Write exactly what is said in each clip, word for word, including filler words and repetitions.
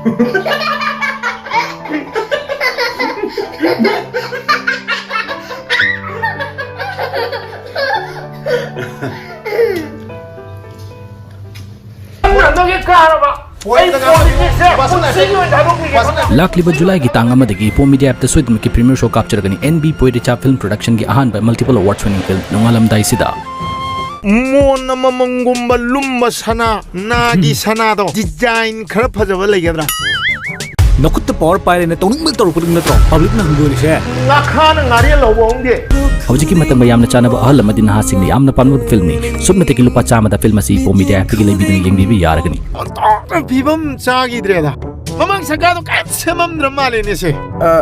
ꯅꯪꯒꯤ ꯀꯥꯔꯕ? ꯑꯩ ꯄꯣꯂꯤꯇꯤꯛꯁꯁꯦ ꯄꯨꯟꯁꯤꯒꯤ ꯑꯣꯏꯅ ꯊꯥꯗꯣꯛꯄꯤꯒꯦ꯫ ꯂꯥꯛꯂꯤꯕ ꯖꯨꯂꯥꯏꯒꯤ ꯇꯥꯡ ꯑꯃꯗꯒꯤ ꯏꯄꯣꯝ ꯃꯤꯗꯤꯌꯥ ꯑꯦꯞꯇ ꯁꯣꯏꯗꯅꯃꯛꯀꯤ ꯄ꯭ꯔꯤꯃꯤꯌꯔ ꯁꯣ ꯀꯥꯞꯆꯔꯒꯅꯤ ꯑꯦꯟ ꯕꯤ ꯄꯣꯏꯔꯤꯆꯥ ꯐꯤꯜꯝ ꯄ꯭ꯔꯣꯗꯛꯁꯟꯒꯤ ꯑꯍꯥꯟꯕ ꯃꯜꯇꯤꯄꯜ ꯑꯦꯋꯥꯔꯗ ꯋꯤꯅꯤꯡ ꯐꯤꯜꯝ ꯅꯣꯡꯉꯥꯜꯂꯝꯗꯥꯏꯁꯤꯗ꯫ ꯃꯣꯟ ꯑꯃꯃꯝꯒꯨꯝꯕ ꯂꯨꯝꯕ ꯁꯅꯥ, ꯅꯥꯒꯤ ꯁꯅꯥꯗꯣ ꯗꯤꯖꯥꯏꯟ ꯈꯔ ꯐꯖꯕ ꯂꯩꯒꯗ꯭ꯔꯥ? ꯅꯈꯨꯠꯇ ꯄꯋꯥꯔ ꯄꯥꯏꯔꯦꯅ ꯇꯧꯅꯤꯡꯕ ꯇꯧꯔꯛꯄꯗꯨ ꯅꯠꯇ꯭ꯔꯣ ꯄꯕ꯭ꯂꯤꯛꯅ ꯍꯪꯒꯣꯏꯔꯤꯁꯦ? ꯉꯥꯈꯥꯅ ꯉꯥꯔꯦꯜ ꯂꯧꯕ ꯍꯧꯅꯗꯦ꯫ ꯍꯧꯖꯤꯛꯀꯤ ꯃꯇꯝꯒ ꯌꯥꯝꯅ ꯆꯥꯟꯅꯕ ꯑꯍꯜ ꯑꯃꯗꯤ ꯅꯍꯥꯁꯤꯡꯅ ꯌꯥꯝꯅ ꯄꯥꯝꯅꯕ ꯐꯤꯜꯝꯅꯤ꯫ ꯁꯨꯞꯅꯇꯒꯤ ꯂꯨꯄꯥ ꯆꯥꯝꯃꯗ ꯐꯤꯜꯝ ꯑꯁꯤ ꯏꯄꯣꯝ ꯃꯤꯗꯤꯌꯥ ꯑꯦꯞꯇꯒꯤ ꯂꯩꯕꯤꯗꯨꯅ ꯌꯦꯡꯕꯤꯕ ꯌꯥꯔꯒꯅꯤ꯫ ꯑꯣꯟꯊꯣꯛꯅ ꯐꯤꯕꯝ ꯆꯥꯈꯤꯗ꯭ꯔꯦꯗ꯫ ꯃꯃꯥꯡ ꯁꯔꯀꯥꯔꯗꯣ ꯀꯔꯤꯝ ꯁꯦꯝꯃꯝꯗ꯭ꯔ ꯃꯥꯜꯂꯦꯅꯦ ꯁꯦ꯫ ꯑ,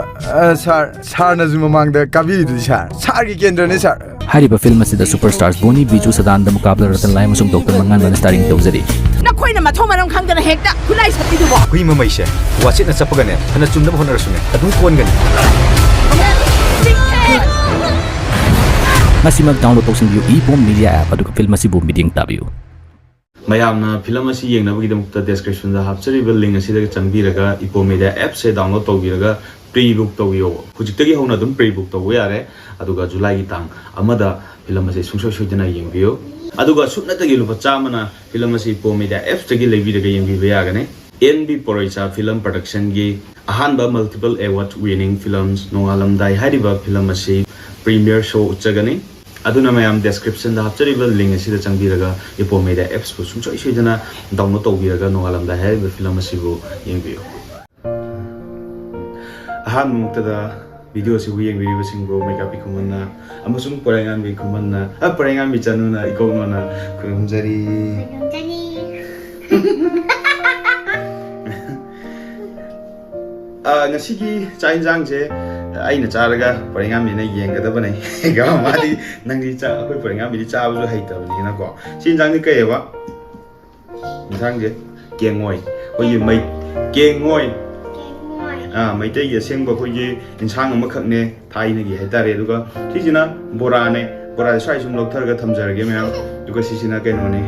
ꯑ, ꯁꯥꯔ, ꯁꯥꯔꯅꯁꯨ ꯃꯃꯥꯡꯗ ꯀꯥꯕꯤꯔꯤꯗꯨꯗꯤ ꯁꯥꯔ꯫ ꯁꯥꯔꯒꯤ ꯀꯦꯟꯗ꯭ꯔꯅꯤ ꯁꯥꯔ꯫ ꯍꯥꯏꯔꯤꯕ ꯐꯤꯜꯝ ꯑꯁꯤꯗ ꯁꯨꯄꯔ ꯁ꯭ꯇꯥꯔꯁ ꯕꯣꯅꯤ, ꯕꯤꯖꯨ, ꯁꯗꯥꯅꯟꯗ ꯃꯨꯀꯥꯕꯂꯥ, ꯔꯇꯟ ꯂꯥꯜ ꯑꯃꯁꯨꯡ ꯗꯣꯛꯇꯔ ꯃꯉꯥꯟꯕꯅ ꯁ꯭ꯇꯥꯔꯤꯡ ꯇꯧꯖꯔꯤ꯫ ꯅꯈꯣꯏꯅ ꯃꯊꯣꯡ ꯃꯔꯝ ꯈꯪꯗꯅ ꯍꯦꯛꯇ ꯈꯨꯠꯂꯥꯏ ꯁꯠꯂꯤꯗꯨꯕꯣ? ꯍꯨꯏ ꯃꯃꯩꯁꯦ ꯋꯥꯆꯦꯠꯅ ꯆꯞꯄꯒꯅꯦ, ꯐꯅ ꯆꯨꯝꯅꯕ ꯍꯣꯠꯅꯔꯁꯨꯅꯦ, ꯑꯗꯨꯝ ꯀꯣꯟꯒꯅꯤ꯫ ꯉꯁꯤꯃꯛ ꯗꯥꯎꯟꯂꯣꯗ ꯇꯧꯁꯤꯟꯕꯤꯌꯨ ꯏꯄꯣꯝ ꯃꯤꯗꯤꯌꯥ ꯑꯦꯞ, ꯑꯗꯨꯒ ꯐꯤꯜꯝ ꯑꯁꯤꯕꯨ ꯃꯤꯠꯌꯦꯡ ꯇꯥꯕꯤꯌꯨ꯫ ꯃꯌꯥꯝꯅ ꯐꯤꯂꯝ ꯑꯁꯤ ꯌꯦꯡꯅꯕꯒꯤꯗꯃꯛꯇ ꯗꯦꯁꯀ꯭ꯔꯤꯞꯁꯟꯗ ꯍꯥꯞꯆꯔꯤꯕ ꯂꯤꯡ ꯑꯁꯤꯗ ꯆꯪꯕꯤꯔꯒ ꯏꯄꯣꯝ ꯃꯤꯗꯤꯌꯥ ꯑꯦꯞꯁꯦ ꯗꯥꯎꯟꯂꯣꯗ ꯇꯧꯕꯤꯔꯒ ꯄ꯭ꯔꯤ ꯕꯨꯛ ꯇꯧꯕꯤꯌꯣ꯫ ꯍꯧꯖꯤꯛꯇꯒꯤ ꯍꯧꯅ ꯑꯗꯨꯝ ꯄ꯭ꯔꯤ ꯕꯨꯛ ꯇꯧꯕ ꯌꯥꯔꯦ꯫ ꯑꯗꯨꯒ ꯖꯨꯂꯥꯏꯒꯤ ꯇꯥꯡ ꯑꯃꯗ ꯐꯤꯂꯝ ꯑꯁꯤ ꯁꯨꯡꯁꯣꯏ ꯁꯣꯏꯗꯅ ꯌꯦꯡꯕꯤꯌꯨ꯫ ꯑꯗꯨꯒ ꯁꯨꯞꯅꯇꯒꯤ ꯂꯨꯄꯥ ꯆꯥꯝꯃꯅ ꯐꯤꯂꯝ ꯑꯁꯤ ꯏꯄꯣꯝ ꯃꯤꯗꯤꯌꯥ ꯑꯦꯞꯁꯇꯒꯤ ꯂꯩꯕꯤꯔꯒ ꯌꯦꯡꯕꯤꯕ ꯌꯥꯒꯅꯤ꯫ ꯑꯦꯟ ꯕꯤ ꯄꯣꯔꯩꯆꯥ ꯐꯤꯂꯝ ꯄ꯭ꯔꯗꯛꯁꯟꯒꯤ ꯑꯍꯥꯟꯕ ꯃꯜꯇꯤꯄꯜ ꯑꯦꯋꯥꯔꯗ ꯋꯤꯅꯤꯡ ꯐꯤꯂꯝ ꯅꯣꯡꯉꯥꯜꯂꯝꯗꯥꯏ ꯍꯥꯏꯔꯤꯕ ꯐꯤꯂꯝ ꯑꯁꯤ ꯄ꯭ꯔꯤꯃꯤꯌꯔ ꯁꯣ ꯎꯠꯆꯒꯅꯤ꯫ ꯑꯗꯨꯅ ꯃꯌꯥꯝ ꯗꯦꯁꯀ꯭ꯔꯤꯞꯁꯟꯗ ꯍꯥꯞꯆꯔꯤꯕ ꯂꯤꯡ ꯑꯁꯤꯗ ꯆꯪꯕꯤꯔꯒ ꯏꯄꯣꯝ ꯃꯤꯗꯤꯌꯥ ꯑꯦꯞꯁꯄꯨ ꯁꯨꯡꯁꯣꯏ ꯁꯣꯏꯗꯅ ꯗꯥꯎꯟꯂꯣꯗ ꯇꯧꯕꯤꯔꯒ ꯅꯣꯡꯉꯥꯜꯂꯝꯗꯥꯏ ꯍꯥꯏꯔꯤꯕ ꯐꯤꯂꯝ ꯑꯁꯤꯕꯨ ꯌꯦꯡꯕꯤꯌꯨ꯫ ꯑꯍꯥꯟꯕ ꯃꯛꯇꯗ ꯚꯤꯗꯤꯑꯣ ꯑꯁꯤꯕꯨ ꯌꯦꯡꯕꯤꯔꯤꯕꯁꯤꯡꯕꯨ ꯃꯩꯀꯥꯄꯤ ꯈꯨꯃꯟꯅ ꯑꯃꯁꯨꯡ ꯄꯣꯏꯔꯩꯉꯥꯟꯕꯤ ꯈꯨꯃꯟꯅ, ꯑ, ꯄꯣꯏꯔꯩꯉꯥꯟꯕꯤ ꯆꯅꯨꯅ ꯏꯀꯣꯛ ꯅꯣꯟꯅ ꯈꯨꯔꯨꯝꯖꯔꯤ꯫ ꯑ, ꯉꯁꯤꯒꯤ ꯆꯥꯛ ꯌꯦꯟꯁꯥꯡꯁꯦ ꯑꯩꯅ ꯆꯥꯔꯒ ꯄꯣꯏꯔꯩꯉꯥꯟꯕꯤꯅ ꯌꯦꯡꯒꯗꯕꯅꯦ꯫ ꯃꯥꯗꯤ ꯅꯪꯗꯤ ꯆꯥ-, ꯑꯩꯈꯣꯏ ꯄꯣꯏꯔꯩꯉꯥꯟꯕꯤꯗꯤ ꯆꯥꯕꯁꯨ ꯍꯩꯇꯕꯅꯤꯅꯀꯣ꯫ ꯁꯤ ꯌꯦꯟꯁꯥꯡꯁꯦ ꯀꯩꯑꯕ? ꯌꯦꯟꯁꯥꯡꯁꯦ ꯀꯦꯡꯉꯣꯏ꯫ ꯑꯩꯈꯣꯏꯒꯤ ꯃꯩ-, ꯀꯦꯡꯉꯣꯏ꯫ ꯑꯥ, ꯃꯩꯇꯩꯒꯤ ꯑꯁꯦꯡꯕ ꯑꯩꯈꯣꯏꯒꯤ ꯌꯦꯟꯁꯥꯡ ꯑꯃꯈꯛꯅꯦ, ꯊꯥꯏꯅꯒꯤ ꯍꯥꯏꯇꯥꯔꯦ꯫ ꯑꯗꯨꯒ ꯁꯤꯁꯤꯅ ꯕꯣꯔꯥꯅꯦ꯫ ꯕꯣꯔꯥꯁꯦ ꯁ꯭ꯋꯥꯏ ꯁꯨꯝ ꯂꯧꯊꯔꯒ ꯊꯝꯖꯔꯒꯦ ꯃꯌꯥꯝ꯫ ꯑꯗꯨꯒ ꯁꯤꯁꯤꯅ ꯀꯩꯅꯣꯅꯦ,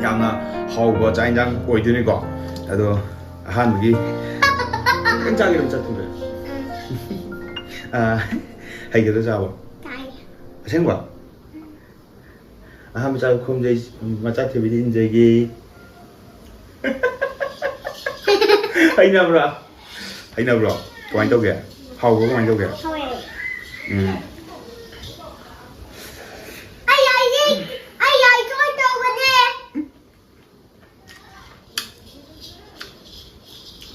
ꯌꯥꯝꯅ ꯍꯥꯎꯕ ꯆꯥꯛ ꯌꯦꯟꯁꯥꯡ ꯑꯣꯏꯗꯣꯏꯅꯤꯀꯣ꯫ ꯑꯗꯣ ꯑꯍꯥꯟꯕꯒꯤ ꯈꯤꯇꯪ ꯆꯥꯒꯦꯔꯣ ꯃꯆꯥ ꯊꯨꯝꯕ? ꯑꯥ, ꯍꯩꯒꯗ꯭ꯔꯣ ꯆꯥꯕ? ꯇꯥꯏ꯫ ꯑꯁꯦꯡꯕ? ꯑꯍꯥꯟꯕ ꯆꯥꯛ ꯈꯣꯝꯖꯩ, ꯃꯆꯥ ꯊꯣꯏꯕꯤꯗ ꯏꯟꯖꯒꯦ꯫ ꯍꯩꯅꯕ꯭ꯔꯥ? ꯍꯩꯅꯕ꯭ꯔꯣ? ꯀꯃꯥꯏꯅ ꯇꯧꯒꯦ? ꯍꯥꯎꯕ꯭ꯔꯣ? ꯀꯃꯥꯏꯅ ꯇꯧꯒꯦ? ꯍꯥꯎꯋꯦ꯫ ꯎꯝ꯫ ꯑꯩ ꯍꯥꯏꯁꯦ, ꯑꯩ ꯍꯥꯏꯁꯦ ꯀꯃꯥꯏꯅ ꯇꯧꯕꯅꯦ?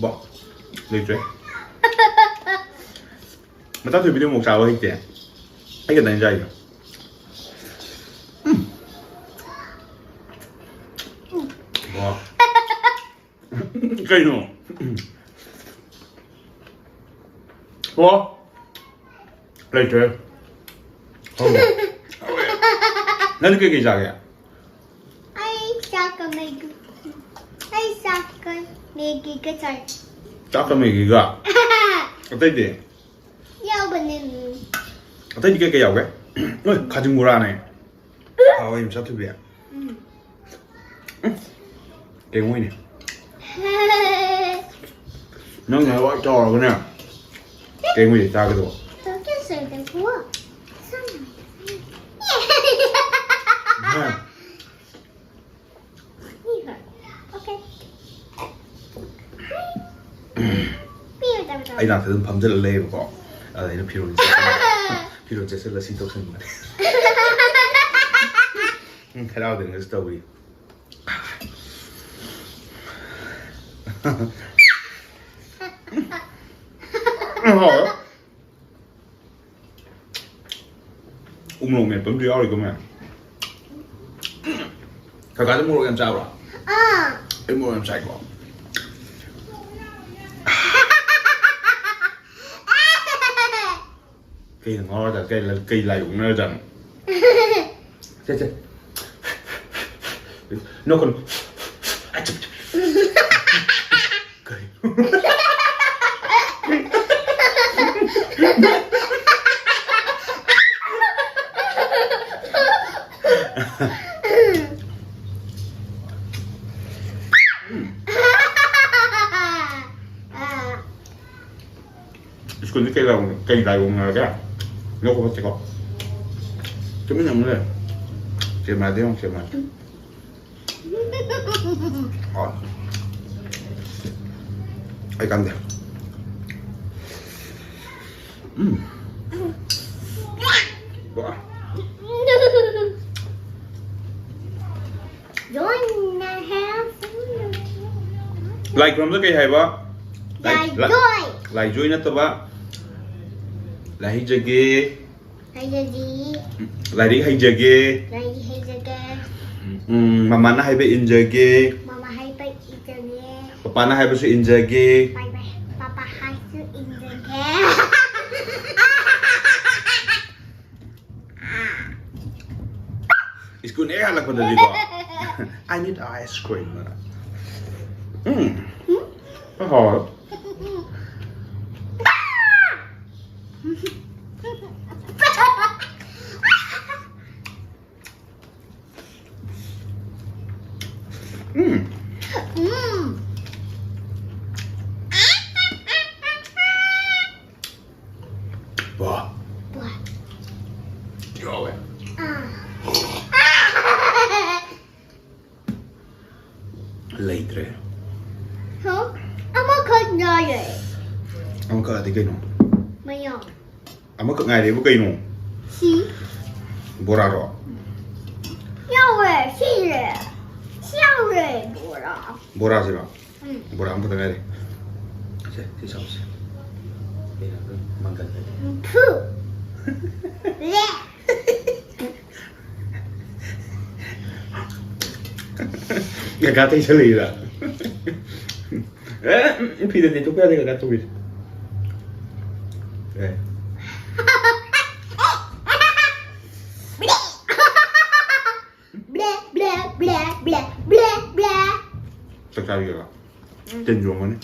ꯕꯣ, ꯂꯩꯇ꯭ꯔꯦ꯫ ꯃꯆꯥ ꯊꯣꯏꯕꯤꯗꯤ ꯑꯃꯨꯛ ꯆꯥꯕ ꯍꯩꯇꯦ꯫ ꯑꯩ ꯈꯛꯇꯅꯤ ꯆꯥꯏꯗꯣ꯫ ꯎꯝ꯫ ꯕꯣ꯫ ꯀꯩꯅꯣ? ꯕꯣ꯫ ꯂꯩꯇ꯭ꯔꯦ꯫ ꯍꯧꯔꯣ꯫ ꯅꯪꯗꯤ ꯀꯩꯀꯩ ꯆꯥꯒꯦ? ꯑꯩ ꯆꯥꯛꯀ ꯃꯦꯒꯤ-, ꯑꯩ ꯆꯥꯛꯀ ꯃꯦꯒꯤꯒ ꯆꯥꯏ꯫ ꯆꯥꯛꯀ ꯃꯦꯒꯤꯒ? ꯑꯇꯩꯗꯤ? ꯌꯥꯎꯕꯅꯦ, ꯎꯝ꯫ ꯑꯇꯩꯗꯤ ꯀꯩꯀꯩ ꯌꯥꯎꯒꯦ? ꯅꯣꯏ ꯈꯥꯖꯤꯡ ꯕꯣꯔꯥꯅꯦ꯫ ꯍꯥꯎꯋꯦ, ꯃꯆꯥ ꯊꯣꯏꯕꯤ꯫ ꯎꯝ꯫ ꯎꯝ꯫ ꯀꯦꯡꯉꯣꯏꯅꯦ꯫ ꯅꯪꯅ ꯍꯋꯥꯏ ꯇꯧꯔꯒꯅꯦ, ꯀꯦꯡꯉꯣꯏꯁꯦ ꯆꯥꯒꯗꯧꯕ꯫ Don't you say the word. ꯍꯥ? Okay. ꯑꯩ ꯅꯥꯛꯇ ꯑꯗꯨꯝ ꯐꯝꯖꯜꯂ ꯂꯩꯌꯦꯕꯀꯣ꯫ ꯑꯗ ꯑꯩꯅ ꯐꯤꯔꯣꯜ ꯆꯦꯠꯁꯜꯂ-, ꯐꯤꯔꯣꯜ ꯆꯦꯠꯁꯜꯂ ꯁꯤ ꯇꯧꯁꯟꯕꯅꯦ꯫ ꯎꯝ, ꯍꯔꯥꯎꯗꯅꯒꯁꯨ ꯇꯧꯔꯤ꯫ ꯍꯥꯎꯋꯦ꯫ ꯎꯃꯣꯔꯣꯛ ꯃꯦꯠꯄ ꯑꯃꯁꯨ ꯌꯥꯎꯔꯤꯀꯣ, ꯃꯌꯥꯝ꯫ ꯀꯀꯥꯗꯤ ꯃꯣꯔꯣꯛ ꯌꯥꯝ ꯆꯥꯕ꯭ꯔꯣ? ꯑꯥ꯫ ꯑꯩ ꯃꯣꯔꯣꯛ ꯌꯥꯝ ꯆꯥꯏꯀꯣ꯫ ꯀꯩꯅꯣ ꯉꯥꯎꯔꯖꯥꯠ-, ꯀꯩ ꯂ-, ꯀꯩ ꯂꯥꯏ ꯑꯣꯛꯅꯔꯖꯥꯠꯅꯣ? ꯁꯦ, ꯁꯦ꯫ ꯅꯣꯛꯀꯅꯨ꯫ ꯀꯩ? ꯁ꯭ꯀꯨꯜꯗꯤ ꯀꯩ ꯂꯥꯏ ꯀꯩ ꯂꯥꯏ ꯂꯧꯕ ꯐꯠꯇꯦꯀꯣ? ꯇꯨꯃꯤꯟꯅ ꯑꯃꯨꯛ ꯂꯩ꯫ ꯀꯦꯃꯦꯔꯥꯗ ꯌꯦꯡꯉꯣ, ꯀꯦꯃꯦꯔꯥ꯫ ꯑꯣ꯫ ꯑꯩ ꯀꯥꯟꯗꯦ꯫ ꯎꯝ꯫ ꯋꯥ꯫ ꯂꯥꯏ ꯈꯨꯔꯨꯝꯕꯗ ꯀꯩ ꯍꯥꯏꯕ? ꯂꯥꯏ-, ꯂꯥꯏ-, ꯂꯥꯏꯖꯣꯏ꯫ ꯂꯥꯏꯖꯣꯏ ꯅꯠꯇꯕ꯫ ꯂꯥꯏ ꯍꯩꯖꯒꯦ꯫ ꯍꯩꯖꯗꯤ꯫ ꯂꯥꯏꯔꯤꯛ ꯍꯩꯖꯒꯦ꯫ ꯂꯥꯏꯔꯤꯛ ꯍꯩꯖꯒꯦ꯫ ꯎꯝ, ꯃꯃꯥꯅ ꯍꯥꯏꯕ ꯏꯟꯖꯒꯦ꯫ ꯃꯃꯥ ꯍꯥꯏꯕ ꯏꯟꯖꯒꯦ꯫ ꯄꯄꯥꯅ ꯍꯥꯏꯕꯁꯨ ꯏꯟꯖꯒꯦ꯫ ꯄꯥꯄꯥ, ꯄꯥꯄꯥ ꯍꯥꯏꯁꯨ ꯏꯟꯖꯒꯦ꯫ ꯁ꯭ꯀꯨꯜ ꯍꯦꯛ ꯍꯜꯂꯛꯄꯗꯗꯤꯀꯣ꯫ I need ice cream. ꯎꯝ꯫ ꯍꯣꯏ꯫ ꯎꯝ꯫ ꯎꯝ꯫ ꯋꯥ꯫ ꯋꯥ꯫ ꯌꯥꯎꯋꯦ꯫ ꯑꯥ꯫ ꯂꯩꯇ꯭ꯔꯦ꯫ ꯍꯥ? ꯑꯃꯈꯛ ꯉꯥꯏꯔꯦ꯫ ꯑꯃꯈꯛ ꯑꯗꯤ ꯀꯩꯅꯣ? ꯃꯌꯥꯝ꯫ ꯑꯃꯈꯛ ꯉꯥꯏꯔꯦꯕꯨ ꯀꯩꯅꯣ? ꯁꯤ꯫ ꯕꯣꯔꯥꯔꯣ? ꯌꯥꯎꯔꯦ, ꯁꯤꯔꯦ꯫ ꯁꯤ ꯌꯥꯎꯔꯦ, ꯕꯣꯔꯥ꯫ ꯕꯣꯔꯥꯁꯤꯔꯣ? ꯎꯝ꯫ ꯕꯣꯔꯥ ꯑꯃꯈꯛꯇ ꯉꯥꯏꯔꯦ꯫ ꯁꯦ, ꯁꯤ ꯆꯥꯎꯁꯦ꯫ ꯀꯩꯅꯣ, ꯃꯪꯒꯟ ꯍꯥꯏꯗꯤ꯫ ꯐꯨ꯫ ꯂꯦ꯫ ꯀꯀꯥ ꯇꯩꯁꯜꯂꯛꯏꯔꯥ? ꯑꯦ, ꯎꯝ, ꯐꯤꯗ ꯇꯩꯊꯣꯛꯄ ꯌꯥꯗꯦ, ꯀꯀꯥ ꯇꯧꯔꯤꯁꯦ꯫ ꯑꯦ꯫ ꯕ꯭ꯂꯦ, ꯕ꯭ꯂꯦ, ꯕ꯭ꯂꯦ, ꯕ꯭ꯂꯦ, ꯕ꯭ꯂꯦ, ꯕ꯭ꯂꯦ, ꯕ꯭ꯂꯦ꯫ ꯆꯥꯛ ꯆꯥꯔꯒꯦꯕ? ꯎꯝ꯫ ꯇꯤꯟ ꯌꯣꯝꯃꯅꯤ꯫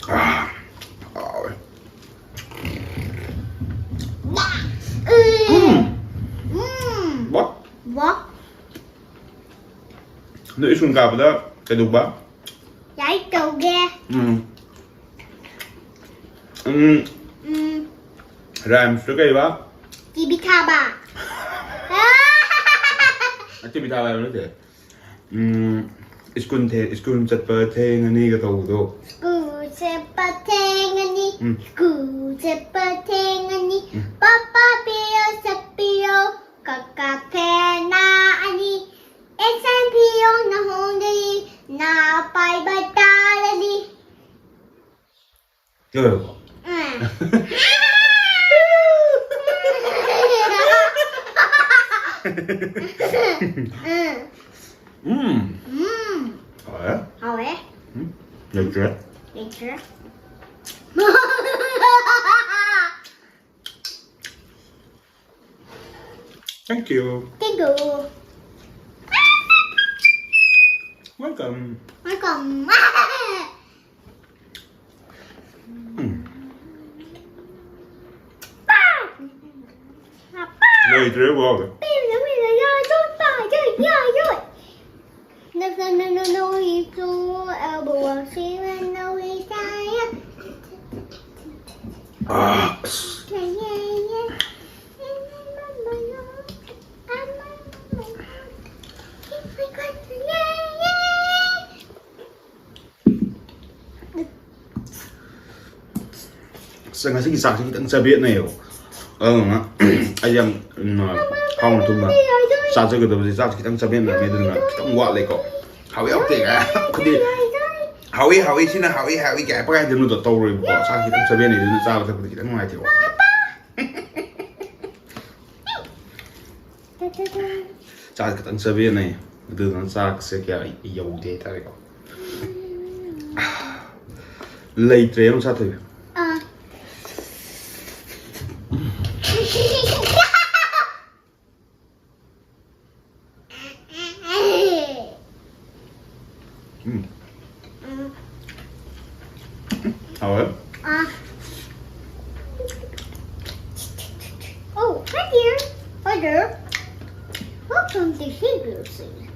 ꯑꯥ, ꯍꯥꯎꯋꯦ꯫ ꯎꯝ꯫ ꯎꯝ꯫ ꯋꯥ? ꯋꯥ? ꯅꯣꯏ ꯁ꯭ꯀꯨꯜ ꯀꯥꯕꯗ ꯀꯩꯗꯧꯕ? ꯂꯥꯏꯔꯤꯛ ꯇꯧꯒꯦ꯫ ꯎꯝ. ꯎꯝ. ꯎꯝ. Rhymes ꯇꯨ ꯀꯩꯕ? ꯇꯤꯚꯤ ꯊꯥꯕ꯫ ꯇꯤꯚꯤ ꯊꯥꯕ ꯍꯥꯏꯕ ꯅꯠꯇꯦ꯫ ꯎꯝ, ꯁ꯭ꯀꯨꯜ ꯊꯦ-, ꯁ꯭ꯀꯨꯜ ꯆꯠꯄ ꯊꯦꯡꯉꯅꯤꯒ ꯇꯧꯕꯗꯣ꯫ ꯁ꯭ꯀꯨꯜ ꯆꯠꯄ ꯊꯦꯡꯉꯅꯤ꯫ ꯎꯝ꯫ ꯁ꯭ꯀꯨꯜ ꯆꯠꯄ ꯊꯦꯡꯉꯅꯤ꯫ ꯎꯝ꯫ ꯄꯥꯄꯥ ꯄꯤꯌꯣ ꯆꯠꯄꯤꯌꯣ꯫ ꯀꯀꯥ ꯐꯦꯅꯥ ꯑꯅꯤ꯫ ꯑꯦꯁꯥꯏꯟ ꯄꯤꯌꯣ ꯅꯍꯣꯡꯗꯩ꯫ ꯅꯥ ꯄꯥꯏꯕ ꯇꯥꯔꯅꯤ꯫ ꯂꯣꯏꯔꯕꯣ? ꯎꯝ꯫ ꯎꯝ꯫ ꯎꯝ꯫ ꯍꯥꯎꯋꯦ꯫ ꯍꯥꯎꯋꯦ꯫ ꯎꯝ꯫ ꯂꯩꯇ꯭ꯔꯦ꯫ ꯂꯩꯇ꯭ꯔꯦ꯫ Thank you. Thank you. Welcome. Welcome. ꯎꯝ꯫ ꯂꯩꯇ꯭ꯔꯦ ꯕꯥꯎ꯫ ꯑꯁ꯫ ꯑꯁ, ꯉꯁꯤꯒꯤ ꯆꯥꯛꯁꯤ ꯈꯤꯇꯪ ꯆꯕꯦꯠꯅꯩꯌꯦꯕ꯫ ꯑꯗꯨꯅ ꯑꯩ ꯌꯥꯝ, ꯎꯝ, ꯍꯥꯎꯅ ꯊꯨꯝꯅ ꯆꯥꯖꯒꯗꯕꯁꯦ ꯆꯥꯛꯁꯤ ꯈꯤꯇꯪ ꯆꯕꯦꯠꯅꯔꯝꯃꯦ, ꯑꯗꯨꯅ ꯈꯤꯇꯪ ꯋꯥꯠꯂꯦꯀꯣ꯫ ꯍꯥꯎꯋꯤ ꯍꯥꯎꯇꯦ ꯀꯥꯏ ꯑꯩꯈꯣꯏꯗꯤ ꯍꯥꯎꯋꯤ ꯍꯥꯎꯋꯤ ꯁꯤꯅ ꯍꯥꯎꯋꯤ ꯍꯥꯎꯋꯤ ꯀꯥꯏ ꯄꯪꯍꯥꯏ ꯍꯥꯏꯖꯤꯟꯕꯗꯣ ꯇꯧꯔꯣꯏꯕꯀꯣ꯫ ꯆꯥꯛ ꯈꯤꯇꯪ ꯆꯕꯦꯠꯅꯩ ꯑꯗꯨꯅ ꯆꯥꯕ ꯊꯛꯄꯗ ꯈꯤꯇꯪ ꯅꯨꯡꯉꯥꯏꯇꯦꯕ꯫ ꯆꯥꯛ ꯈꯤꯇꯪ ꯆꯕꯦꯠꯅꯩ ꯑꯗꯨꯗꯨꯅ ꯆꯥꯛꯁꯦ ꯀꯌꯥ ꯌꯧꯗꯦ ꯍꯥꯏꯇꯥꯔꯦꯀꯣ꯫ ꯂꯩꯇ꯭ꯔꯦ ꯑꯃ ꯆꯥꯊꯣꯛꯏ꯫ ꯑꯥ꯫ ꯎꯝ꯫ ꯍꯥꯎꯋꯦ꯫ ꯑꯥ꯫ Oh, hi there. Hi there. Welcome to Hebrew City.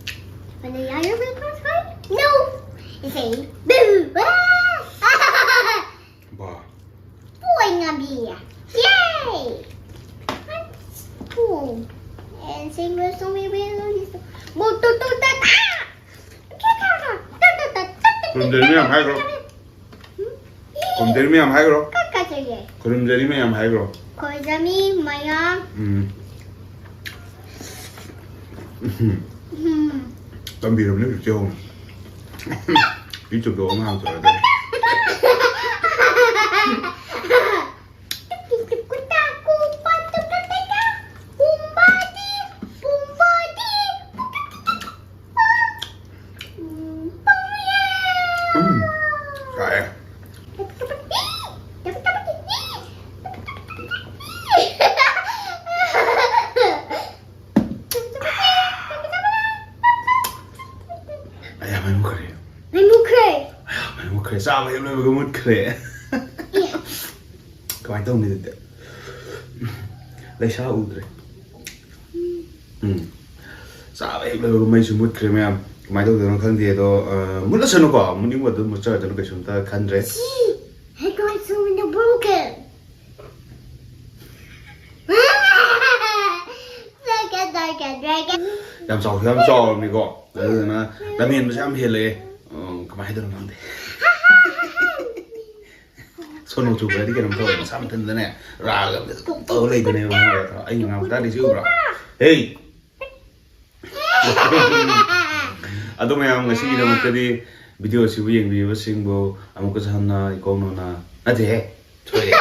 Wanna hear your breakfast, right? No. It's a boo. ꯈꯨꯔꯨꯝꯖꯔꯤ ꯃꯌꯥꯝ ꯍꯥꯏꯈ꯭ꯔꯣ꯫ ꯈꯨꯔꯨꯝꯖꯔꯤ ꯃꯌꯥꯝ ꯍꯥꯏꯈ꯭ꯔꯣ꯫ ꯀꯛꯀꯖꯒꯦ꯫ ꯈꯨꯔꯨꯝꯖꯔꯤ ꯃꯌꯥꯝ ꯍꯥꯏꯈ꯭ꯔꯣ꯫ ꯈꯣꯏꯖꯃꯤ ꯃꯌꯥꯝ꯫ ꯎꯝ꯫ ꯎꯝ꯫ ꯇꯝꯕꯤꯔꯕꯅꯤ ꯍꯧꯖꯤꯛꯇꯤ ꯍꯧꯅ꯫ ꯌꯨꯇ꯭ꯌꯨꯕꯇ ꯑꯃ ꯍꯥꯡꯇꯣꯛꯑꯒ꯫ ꯎꯝ꯫ ꯌꯥꯏꯌꯦ꯫ ꯑꯌꯥ, ꯃꯩ ꯃꯨꯠꯈ꯭ꯔꯦ꯫ ꯃꯩ ꯃꯨꯠꯈ꯭ꯔꯦ꯫ ꯑꯌꯥ, ꯃꯩ ꯃꯨꯠꯈ꯭ꯔꯦ꯫ ꯆꯥꯕ ꯍꯦꯛ ꯂꯣꯏꯕꯒ ꯃꯨꯠꯈ꯭ꯔꯦ꯫ ꯀꯃꯥꯏꯅ ꯇꯧꯅꯤ ꯑꯗꯨꯗꯤ? ꯂꯩꯁꯥ ꯎꯗ꯭ꯔꯦ꯫ ꯎꯝ꯫ ꯆꯥꯕ ꯍꯦꯛ ꯂꯣꯏꯕꯒ ꯃꯩꯁꯨ ꯃꯨꯠꯈ꯭ꯔꯦ ꯃꯌꯥꯝ꯫ ꯀꯃꯥꯏꯅ ꯇꯧꯗꯣꯏꯅꯣ ꯈꯪꯗꯦ ꯑꯗꯣ, ꯑ, ꯃꯨꯠꯂꯁꯅꯨꯀꯣ꯫ ꯃꯨꯠꯅꯤꯡꯕ ꯑꯗꯨꯝ ꯃꯨꯠꯆꯔꯁꯅꯨ, ꯀꯩꯁꯨꯝꯇ ꯈꯟꯗ꯭ꯔꯦ꯫ Hey guys, so in the broken. Dragon, dragon, dragon. ꯌꯥꯝ ꯆꯥꯎꯁꯨ ꯌꯥꯝ ꯆꯥꯎꯔꯕꯅꯤꯀꯣ꯫ ꯑꯗꯨꯗꯨꯅ ꯂꯝꯍꯦꯟꯕꯁꯨ ꯌꯥꯝ ꯍꯦꯜꯂꯛꯑꯦ꯫ ꯎꯝ, ꯀꯃꯥꯏꯅ ꯇꯧꯔꯤꯅꯣ ꯈꯪꯗꯦ꯫ ꯁꯣꯅꯣ ꯆꯨꯕꯗꯤ ꯀꯩꯅꯣꯝ ꯇꯧꯋꯦ ꯃꯁꯥ ꯃꯊꯟꯇꯅꯦ꯫ ꯔꯥꯒ ꯑꯝꯇ ꯑꯗꯨꯝ ꯇꯧꯔ ꯂꯩꯗꯣꯏꯅꯦꯕ꯫ ꯑꯩꯅ ꯉꯥꯡꯕ ꯇꯥꯗꯦ ꯁꯤ ꯎꯕ꯭ꯔꯣ? ꯍꯦ! ꯑꯗꯣ ꯃꯌꯥꯝ ꯉꯁꯤꯒꯤꯗꯃꯛꯇꯗꯤ ꯚꯤꯗꯤꯑꯣ ꯑꯁꯤꯕꯨ ꯌꯦꯡꯕꯤꯔꯤꯕꯁꯤꯡꯕꯨ ꯑꯃꯨꯛꯀꯁꯨ ꯍꯟꯅ ꯏꯀꯣꯡ ꯅꯧꯅ, ꯅꯠꯇꯦꯍꯦ, ꯁꯣꯏꯔꯦ꯫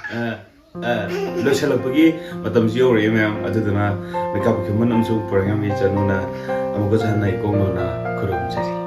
ꯑ, ꯑ, ꯂꯣꯏꯁꯤꯜꯂꯛꯄꯒꯤ ꯃꯇꯝꯁꯨ ꯌꯧꯔꯛꯑꯦ ꯃꯌꯥꯝ꯫ ꯑꯗꯨꯗꯨꯅ ꯃꯩꯀꯥꯞ ꯈꯤꯃꯟ ꯑꯃꯁꯨꯡ ꯄꯣꯏꯔꯩꯉꯥꯟꯕꯤ ꯆꯅꯨꯅ ꯑꯃꯨꯛꯀꯁꯨ ꯍꯟꯅ ꯏꯀꯣꯡ ꯅꯧꯅ ꯈꯨꯔꯨꯝꯖꯔꯤ꯫